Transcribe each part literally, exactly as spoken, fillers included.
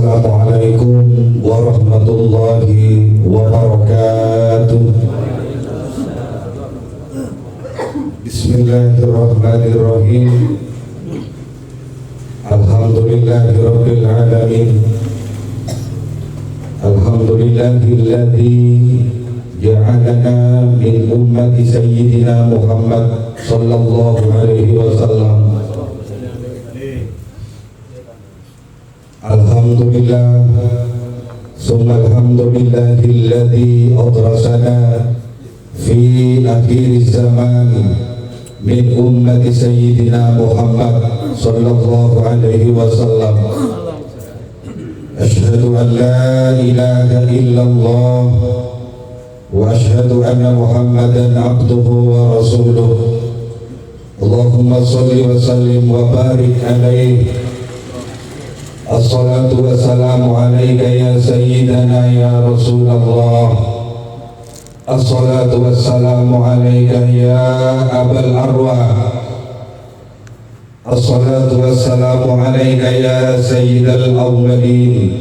Assalamualaikum warahmatullahi wabarakatuh. Bismillahirrahmanirrahim. Alhamdulillahirabbil alamin. Alhamdulillahilladzi ja'alana min ummati sayyidina Muhammad sallallahu alaihi wasallam. Alhamdulillah, summa alhamdulillahilladzi adrasana fi akhiriz zaman min ummati sayyidina Muhammad sallallahu alaihi wasallam. Asyhadu an la ilaha illallah wa asyhadu anna Muhammadan abduhu wa rasuluh. Allahumma shalli wa sallim wa barik alaihi. Assalatu wassalamu alaika ya sayyidana ya Rasulullah. Assalatu wassalamu alaika ya abal arwah. Assalatu wassalamu alaika ya sayyidal awwalin,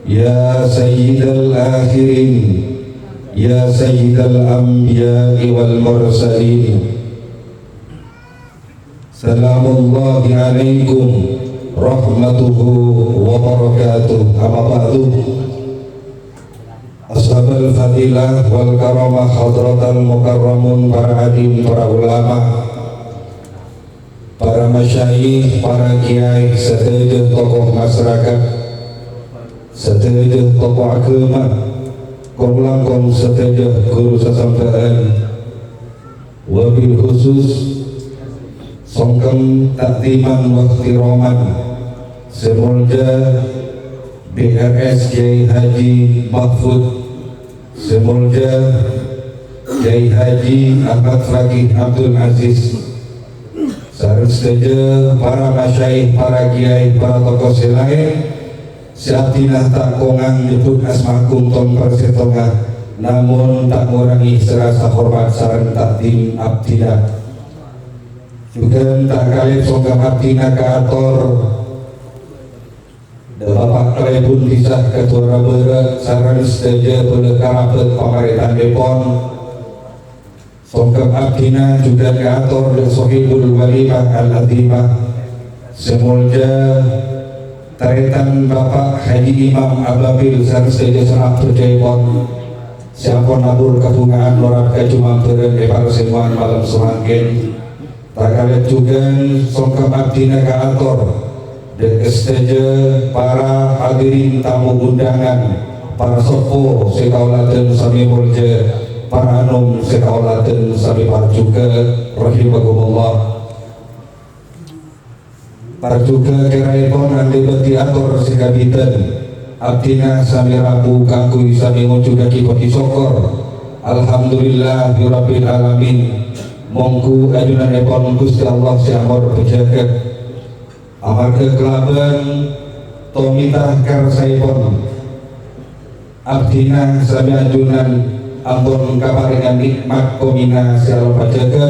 ya sayyidal akhirin, ya sayyidal anbiya'i wal mursalin. Salamullahi alaikum warahmatullahi wabarakatuh. Amma ba'du. Ashabal fadilah wal karamah, hadratal mukarramun, para alim, para ulama, para masyayikh, para kiai, sadhâjâ tokoh masyarakat, sadhâjâ tokoh agama, kong-langkong sadhâjâ ghuru sasambhâ'ân, wabil khusus, songkem ta'dhiman wa ihtiraman, sè molja B R S Kiai Haji Mahfud, sè molja Kiai Haji Ahmad Fakih Abdul Aziz, sareng sadhâjâ para masyayikh, para kiai, para tokoh sè laèn, sè abdhina ta' kongang nyebbhut asmaèpon tong parsettonga, namong ta' ngorangè rasa hormat sareng ta'dhim abdhina. Jhughân ta' kalèp songkem abdhina kaator dâ' Bapa' Kalèbun Bisa Kadhuwârâ Bârâ' sareng sadhâjâ bhâlâ karabhât pamarènta'èpon. Songkem abdhina jhughân kaator dâ' Sohibul Walimah Al-Azimah, sè molja tarètan Bapa' Haji Imam Ababil sareng sadhâjâ sanapèpon, sè ampon abhur kabhunga'an norap kajumambhârân è parsemmowan malem samangkèn. Ta' kalèp jhughân songkem abdhina kaator dâ' ka sadhâjâ para hadirin tamu undangan, para seppo sè kaulâ dhân samè molja, para anom sè kaulâ dhân samè parjhughâ, rahimakumullah. Parjhughâ kèraèpon anḍi' bhâdhi ator sè kabidhân, abdhina samè rabu kaangghuy samè ngojhuwâghi pojhi sokkor. Alhamdulillahirabbil alamin. Mongghu ajunanèpon Ghustè Allah sè amor pajâgâ. Amarghâ kalabân tomènta karsaèpon, abdhina samè ajunan ampon kaparèngan nè'mat komina sè alopajâgâ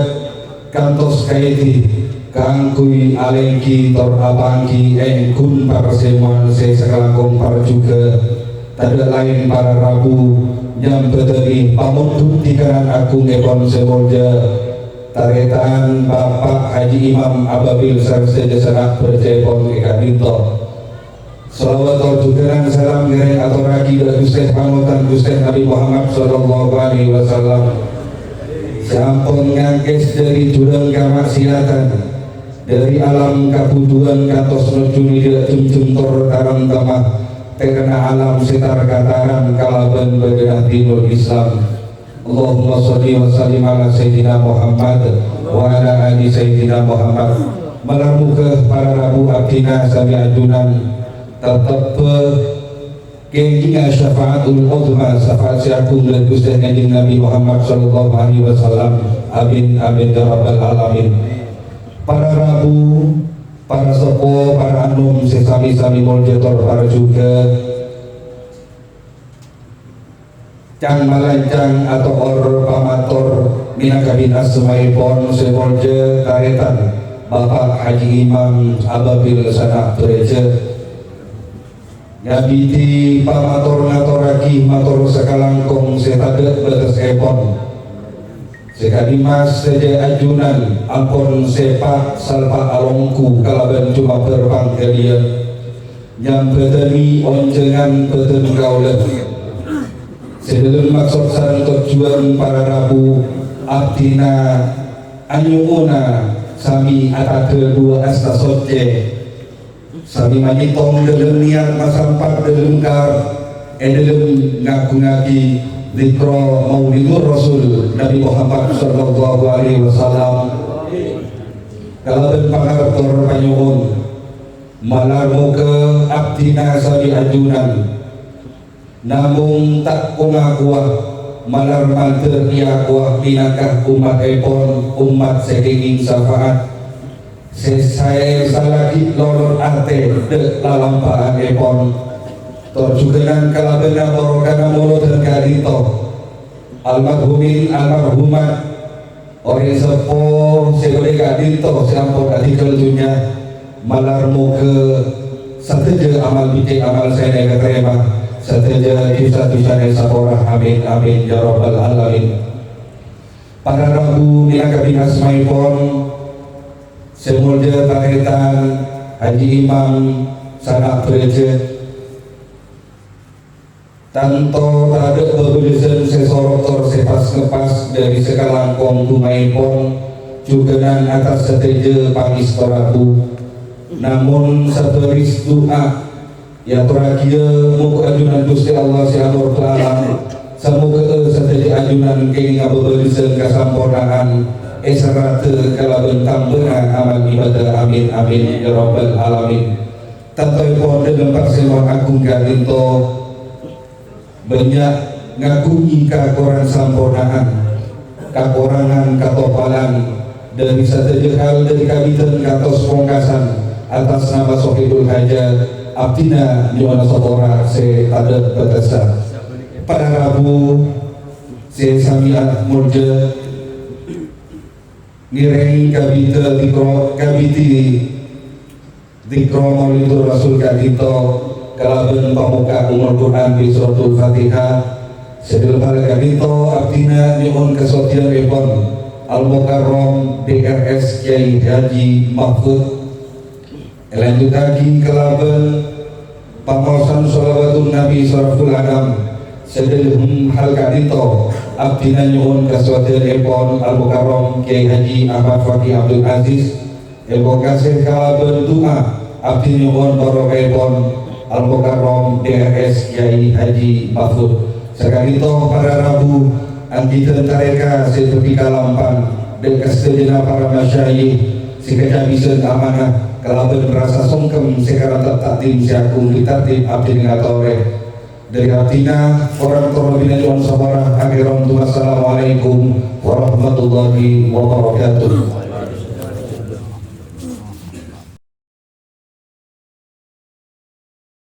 kantos kaèdhi kaangghuy alèngghi tor apangghi è ghun parsemmowan sè sakalangkong parjhughâ, tadâ' laèn para rabu nyambhâdhâni pamondhut dhikanan agungngèpon sè molja, tarètan Bapa' Haji Imam Ababil sareng sadhâjâ sanapèpon è ka'ḍinto. Shalawat tor jhughân salam ngèrèng atorraghi dâ' Ghustè Pangotan Ghustè Nabbhi Muhammad sallallahu alaihi wasallam, sè ampon ngangkès dâri jhurâng kamaksiatan, dâri alam kabhudhuwân kantos nojjhu nèdhâ jhemjhem tor tarem-temma, tèrangnga alam sè tar-kataran kalabân bâdâna dinul Islam. Allahumma shalli wa sallim ala Sayyidina Muhammad wa ala ali Sayyidina Muhammad. Malar moghâ para rabu abdhina samè ajunan teptebbhâ kèngèngnga syafaatul uzma, syafaat sè agung dâri Ghustè Kanjeng Nabbhi Muhammad sallallahu alaihi wasallam. Amin, amin, ya rabbal alamin. Para rabu, para seppo, para anom sè sami-sami molja tor parjhughâ. Can-malancan ato'or pamator mènangka bin asmaèpon sè molja tarètan Bapa' Haji Imam Ababil Sana Baraja. Ngabidi pamator ngatorraghi mator sakalangkong sè tadhâ' bâtessèpon. Sè ka'dimma sadhâjâ ajunan ampon sèpa' salpa' alongghu kalabân coma bhâr pangghâliyân nyambhâdhâni onjhângan bhâdhân kaulâ. Sè dhâlem maksod sareng tojjhuwân para rabu abdhina anyo'ona samè atadhâ' duwâ' asta soccè. Samè manyèttong dhâlem niyat masampat dhâlem kar è dhâlem ngagungngaghi dzikra Maulidur Rasul Nabi Muhammad sallallahu alaihi wasallam. Kalabân pangarep tor panyo'on, malar moghâ abdhina samè ajunan namong ta' ko-ngakowa, malar mandhâr èakowa mènangka ommattèpon, ommat sè kèngèng syafaat, sè saè salaghi lolot atè dhâ' lalampa'anèpon. Tor jhughân kalabân barokana molodhân ka'dinto, almarhumin almarhumat, orèng seppo sè bâdâ è ka'dinto sè ampon adhingghâl dhunnya, malar moghâ sadhâjâ amal becce' amal saèna èkatarèma, sadhâjâ dhusa-dhusana èsapora. Amin, amin, ya rabbal alamin. Para rabu mènangka bin asmaèpon sè molja tarètan Haji Imam Sanak Baraja. Tanto tadhâ' bhâbhâlessan sè sorok tor sè pas-ngepas dhâri sakalangkong bhungaèpon jhughân attas sadhâjâ pangèsto rabu. Namong sabâris du'a èatorraghiyâ moghâ ajunan Ghustè Allah sè amor bâ' alam, samogâ'â sadhâjâ ajunan kèngèng abhâbhâlessan kasamporna'an èserradhâ kalabân tambâna amal ibadah. Amin, amin, ya rabbal alamin. Tantoèpon dhâlem parsèmon agung ka'dinto bânnya' ngaghungè kakorang samporna'an, kakorangan katopalan dhâri sadhâjâ hal, dhâri kabidhân kantos pongkasan. Atas nama Sohibul Hajat, abdhina nyo'ona sapora sè tadhâ' bâtessa. Para rabu sè samèyan molja, ngèrèng kabidhâ dzikro, kabidhi dzikro Maulidur Rasul ka'dinto kalabân pamokka' Ummul Qur'an bi' Suratul Fatihah. Sè dhâlem hal ka'dinto abdhina nyo'on kasojiyânèpon Al-Mukarram D R S Kyai Haji Mahfud. Èlanjhuttaghi kalabân pamaosan shalawatun Nabi Asyraful Anam. Sè dhâlem hal ka'dinto abdhina nyo'on kasojiyânèpon Al-Mukarram Kyai Haji Ahmad Fakih Abdul Aziz. Èpokasè kalabân du'a, abdhi nyo'on barokahèpon Al-Mukarram D R S Kyai Haji Mahfud. Saka'dinto para rabu, anggidhân tarèka sè dhâddhi kalampan dhâ' ka sadhâjâna para masyayikh sè kacabisân amanah kalabân rassa songkem sè karantep ta'dhim sè aghung bi' tartib abdhina ngatorè. Dhâri abdhina, korang tor lebbina nyo'on sapora, akhèran, Assalamualaikum warahmatullahi wabarakatuh.